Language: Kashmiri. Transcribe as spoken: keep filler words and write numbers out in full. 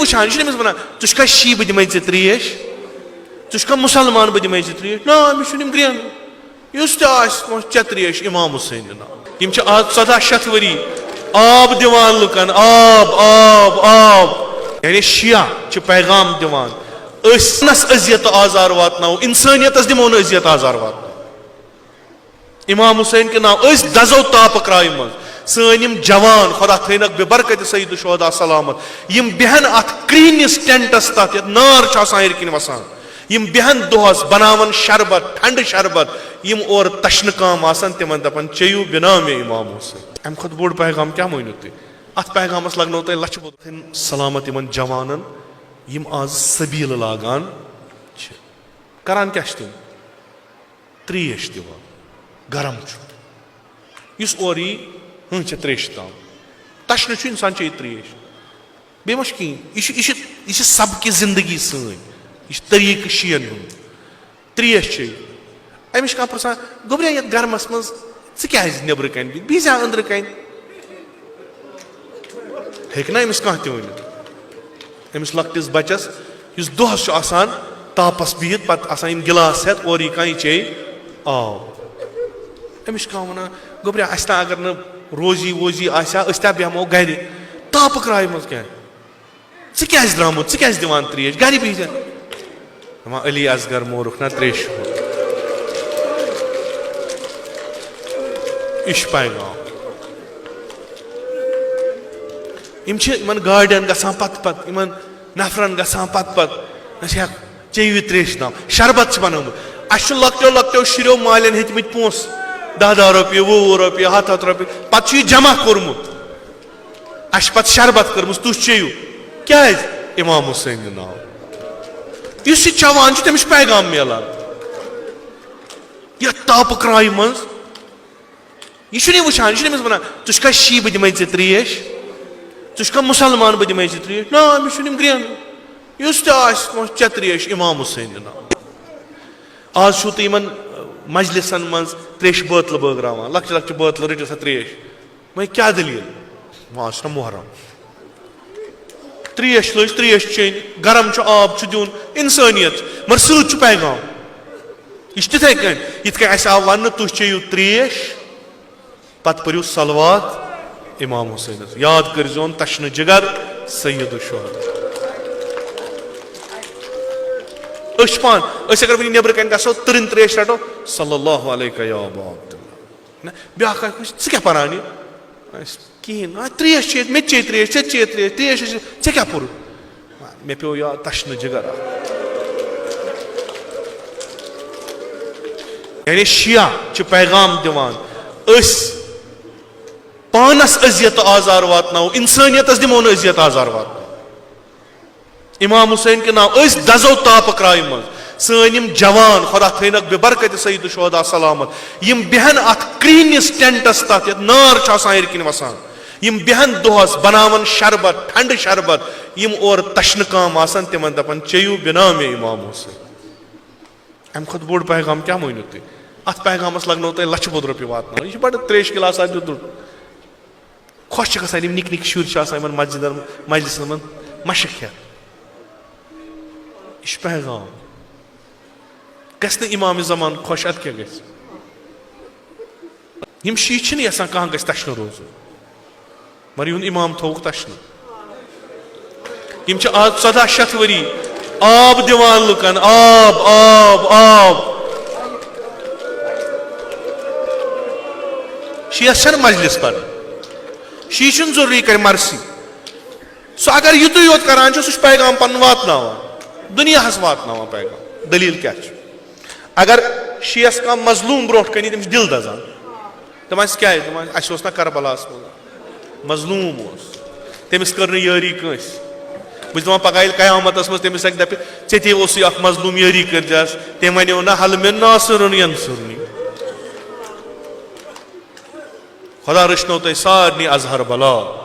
وٕچھان، یہِ چھُنہٕ أمِس وَنان، "ژٕ چھُکھا شیٖعہٕ، بہٕ دِمَے ژےٚ ترٛیش؟ ژٕ چھُکھا مُسلمان، بہٕ دِمَے ژےٚ ترٛیش؟" نہ، أمِس چھُنہٕ یِم گرٛٮ۪ن۔ یُس تہِ آسہِ، وۄنۍ ژےٚ ترٛیش اِمام حُسینہِ ناو۔ یِم چھِ آز ژۄداہ شیٚتھ ؤری آب دِوان لُکَن، آب، آب، آب۔ یعنی شیعہ چھِ پیغام دِوان، أسۍ نَس اذیت تہٕ آزار واتناوو، اِنسٲنیتَس دِمو نہٕ اذیت آزار واتناوو۔ امام حسین کے ناو، أسۍ دزو تاپہٕ کرٛایہِ منٛز۔ سٲنۍ یِم جوان، خدا تھٲینکھ بے برکت سید الشہداء سلامت، یِم بیہن اتھ کرٛہنِس ٹینٹس تتھ، یتھ نار چھُ آسان ہیٚرِ کِنۍ وسان، یِم بیہن دۄہس، بناون شربت، ٹھنڈٕ شربت، یِم اورٕ تشنہٕ کام آسن، تِمن دپن، "چیٚیِو بنام امام حسین۔" امہِ کھۄتہٕ بوٚڑ پیغام کیٛاہ مٲنِو تُہۍ؟ اتھ پیغامس لگنو تۄہہِ لچھِ بوٚد۔ سلامت یِمن جوانن، یِم آز سبیٖل لاگان چھِ۔ کران کیٛاہ چھِ تِم؟ ترٛیش دِوان، گرم چھُ۔ یُس اورٕ یی، ہٕنٛہ چھِ ترٛیشہِ تام۔ تشنہٕ چھُ، اِنسان چیٚیہِ ترٛیش۔ بیٚیہِ ما چھُ کِہیٖنۍ؟ یہِ چھُ، یہِ چھُ، یہِ چھِ سبقِ زندگی سٲنۍ۔ یہِ چھُ طریٖقہٕ شِیَن ہُنٛد۔ ترٛیش چیٚیہِ۔ أمِس چھُ کانٛہہ پرٛژھان، "گوٚبریا، یَتھ گرمَس منٛز ژٕ کیٛازِ نیٚبرٕ کَنہِ بِہِتھ؟ بِہزِ ہا أنٛدرٕ کَنہِ۔" ہیٚکہِ نا أمِس کانٛہہ تہِ ؤنِتھ؟ أمِس لۄکٹِس بَچَس، یُس دۄہَس چھُ آسان تاپَس بِہِتھ، پَتہٕ آسان یِم گِلاس ہٮ۪تھ، اورٕ یی کانٛہہ، یہِ چیٚیہِ آب۔ أمِس چھُ کانٛہہ وَنان، "گوٚبریا، اَسہِ تام اگر نہٕ روزی ووزی آسہِ ہا، أسۍ تہِ ہا بیٚہمو گَرِ۔ تاپہٕ کرٛایہِ منٛز کیٛاہ؟ ژٕ کیٛازِ درٛامُت؟ ژٕ کیٛازِ دِوان ترٛیش؟ گَرِ بِہِتھ ہا۔" دَپان، "علی اصغر مورُکھ نا ترٛیشہِ ہُنٛد۔" یہِ چھُ پیغام۔ یِم چھِ یِمن گاڑٮ۪ن گژھان پتہٕ پتہٕ، یِمن نفرن گژھان پتہٕ پتہٕ۔ "اچھا، چیٚیِو یہِ ترٛیش دام۔" شربت چھِ بنومُت۔ اَسہِ چھُ لۄکٹیو لۄکٹیو شُریو مالٮ۪ن ہیٚتمٕتۍ پونٛسہٕ، دَہ دَہ رۄپیہِ، وُہ وُہ رۄپیہِ، ہَتھ ہَتھ رۄپیہِ۔ پَتہٕ چھُ یہِ جمع کوٚرمُت۔ اَسہِ چھِ پَتہٕ شربت کٔرمٕژ، تُہۍ چیٚیِو۔ کیٛازِ؟ امام حسین ناو۔ یُس یہِ چٮ۪وان چھُ، تٔمِس چھُ پیغام میلان۔ یَتھ تاپہٕ کرٛایہِ منٛز یہِ چھُنہٕ یہِ وٕچھان، یہِ چھُنہٕ أمِس وَنان، "ژٕ چھُکھا شیٖعہٕ، بہٕ دِمَے ژےٚ ترٛیش؟ ژٕ چھُکھا مُسلمان، بہٕ دِمَے ژےٚ ترٛیش؟" نہ، أمِس چھُنہٕ یِم گرٛٮ۪ن۔ یُس تہِ آسہِ، وۄنۍ چےٚ ترٛیش اِمام حُسینہِ ناو۔ آز چھُو تُہۍ یِمَن مجلسَن منٛز ترٛیشہِ بٲتلہٕ بٲگراوان، لۄکچہِ لۄکچہِ بٲتلہٕ، "رٔٹِو سا ترٛیش۔" وۄنۍ کیٛاہ دٔلیٖل؟ وۄنۍ آز چھُنہ محرم۔ ترٛیش لٔج، ترٛیش چیٚنۍ، گرم چھُ، آب چھُ دیُن، اِنسٲنیت، مگر سۭتۍ چھُ پیغام۔ یہِ چھُ تِتھَے کٔنۍ، یِتھ کٔنۍ اَسہِ آو وَننہٕ، "تُہۍ چیٚیِو ترٛیش، پَتہٕ پٔرِو صلوات اِمام حُسینَس، یاد کٔرۍزیون تَشنہٕ جِگر سید الشہداء۔" أسۍ چھِ پانہٕ، أسۍ اگر وٕنہِ نیٚبرٕ کَنۍ گژھو، تٕرٕنۍ ترٛیش رَٹو، "صلی اللہ علیک یا ابا عبداللہ۔" نہ، بیٛاکھ اَکھ وٕچھ، "ژٕ کیٛاہ پَران یہِ؟" اَسہِ کِہیٖنۍ۔ آ، ترٛیش چیٚیَتھ، مےٚ تہِ چیٚیہِ ترٛیش، ژےٚ تہِ چیٚیَتھ ترٛیش، ترٛیش ٲسۍ، ژےٚ کیٛاہ پوٚرُتھ؟ مےٚ پیوٚو یاد تَشنہٕ جِگر اَکھ۔ یعنی شیعہ چھِ پیغام دِوان، أسۍ پانَس اذیت تہٕ آزار واتناوو، اِنسٲنیتَس دِمو نہٕ اذیت آزار واتناوو۔ امام حسین کے ناو، أسۍ دزو تاپہٕ کرٛایہِ منٛز۔ سٲنۍ یِم جوان، خدا تھٲینکھ بے برکت سید الشہداء سلامت، یِم بیہن اتھ کرٛہنِس ٹینٹس تتھ، یتھ نار چھُ آسان ہیٚرِ کِنۍ وسان، یِم بیہن دۄہس، بناون شربت، ٹھنڈٕ شربت، یِم اورٕ تشنہٕ کام آسن، تِمن دپن، "چیٚیِو بنام امام حسین۔" امہِ کھۄتہٕ بوٚڑ پیغام کیٛاہ مٲنِو تُہۍ؟ اتھ پیغامس لگنو تۄہہِ لچھِ بوٚد رۄپیہِ واتناوان۔ یہِ چھُ بڑٕ تریش گِلاس اکھ دیُتمُت۔ خۄش چھِ گژھان، یِم نِکۍ نِکۍ شُرۍ چھِ آسان یِمن مسجدن، مجلسن منٛز مشق ہٮ۪تھ۔ یہِ چھُ پیغام۔ گژھِ نہٕ امام زمان خۄش، ادٕ کیٛاہ گژھِ؟ یِم شیعہ چھِنہٕ یژھان کانٛہہ گژھِ تشنہٕ روزُن، مگر یِہُنٛد امام تھووُکھ تشنہٕ۔ یِم چھِ آز ژۄداہ شیٚتھ ؤری آب دِوان لُکن، آب، آب، آب۔ شیعس چھنہٕ مجلس پرٕنۍ، شیعہ چھُنہٕ ضروٗری کرِ مرثی۔ سُہ اگر یُتُے یوت کران چھُ، سُہ چھُ پیغام پنُن واتناوان، دُنیاہس واتناوان پیغام۔ دٔلیٖل کیٛاہ چھُ؟ اگر شیعس کانٛہہ مظلوم برونٛٹھ کنہِ، تٔمِس چھُ دِل دزان۔ دپان، "ژٕ کیٛازِ؟" دپان، "اَسہِ اوس نا کربلاہس منٛز مظلوم اوس، تٔمِس کٔر نہٕ یٲری کٲنٛسہِ۔" بہٕ چھُس دپان، پگاہ ییٚلہِ قیامتس منٛز تٔمِس اکہِ دپہِ، "ژےٚ تہِ اوسُے اکھ مظلوم، یٲری کٔرزِہس"، تٔمۍ ونیو نا، "حل من ناصر ینصرنی۔" خدا رٔچھنو تۄہہِ سارنٕے از ہر بلا۔